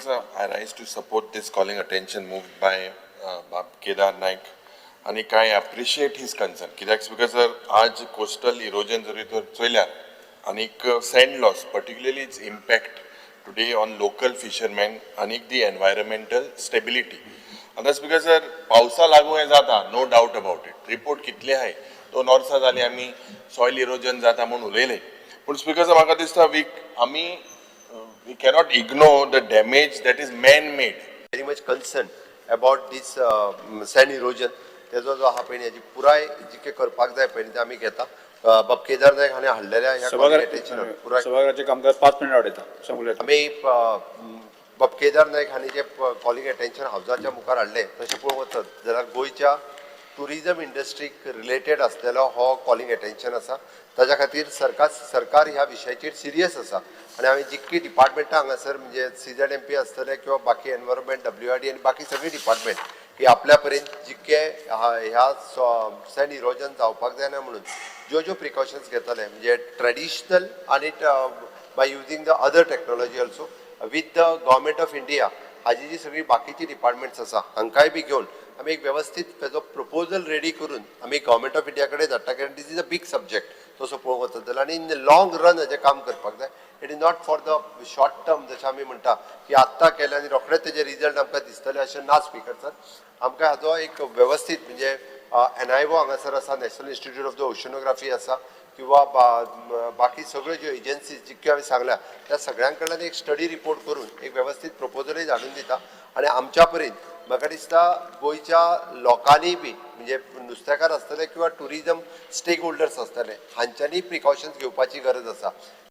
Sir, I rise to support this calling attention moved by Bab Kedar Naik आनी I appreciate his concern कित्याक because sir, आज coastal erosion जरी तर चोयल्यार आनीक sand loss, particularly its impact today on local fishermen आनीक दी environmental stability. आतां because sir, पावसा लागून हें जाता, no doubt about it. Report कितले आहाय, 2 वर्सां जालीं आमी सॉयल इरोजन जाता म्हूण उलयले. पूण स्पीकर सर, म्हाका दिसता वी आमी we cannot ignore the damage that is man-made. Very much concern about this sand erosion. तेजो जो आहा पळय न्ही, हेजी पुराय जितकें करपाक जाय पळय न्ही, तें आमी घेता. बाब केदार नायक हाणें हाडलेल्या ह्या calling attention पुराय सभाघराचे कामकाज 5 मिनटां वाडयता. उलयता. आमी बाब केदार नायक हांणी जे कॉलिंग अटेन्शन हावजाच्या मुखार हाडलें, तशें पळोवंक वचत जाल्यार गोंयच्या टुरिजम इंडस्ट्रीक रिलेटेड आसलेलो हो कॉलिंग अटेन्शन आसा. ताच्या खातीर सरकार ह्या विशयाचेर सिरियस आसा आनी हांवें जितकी डिपार्टमेंटां हांगासर, म्हणजे सीझेडएमपी आसतले किंवा बाकी एनवायरमेंट, डब्ल्यूआरडी आनी बाकी सगळीं डिपार्टमेंट, की आपल्या पर्यंत जितके ह्या सँड इरोजन जावपाक जायना म्हणून ज्यो ज्यो प्रिकॉशन्स घेतले, म्हणजे ट्रेडिशनल आनी by using the other technology also with the Government of India, हाजी जी सगळी बाकीची डिपार्टमेंट्स आसा, हांकांय बी घेवन आमी एक वेवस्थीत तेजो प्रपोजल रेडी करून आमी गव्हर्मेंट ऑफ इंडिया कडेन धाडटा, कारण this is a big subject. तसो पळोवंक वचत जाल्यार आनी इन the long run हाजें काम करपाक जाय. It is not for the short term, जशें आमी म्हणटा की आत्तां केलें आनी रोखडेच तेजे रिजल्ट आमकां दिसतले, अशें ना. स्पीकर सर, आमकां हाजो एक वेवस्थीत, म्हणजे एनआयओ हांगासर आसा, National Institute of the Oceanography आसा किंवा बाकी सगळ्यो ज्यो एजन्सीज जितक्यो हांवें सांगल्या, त्या सगळ्यां कडल्यान एक स्टडी रिपोर्ट करून एक वेवस्थीत प्रपोजलूय धाडून दिता. आनी आमच्या पर्यंत म्हाका दिसता गोंयच्या लोकांनी बी, म्हणजे नुस्तेकार आसतले किंवा टुरिजम स्टेक होल्डर्स आसतले, हांच्यांनी प्रिकॉशन्स घेवपाची गरज आसा.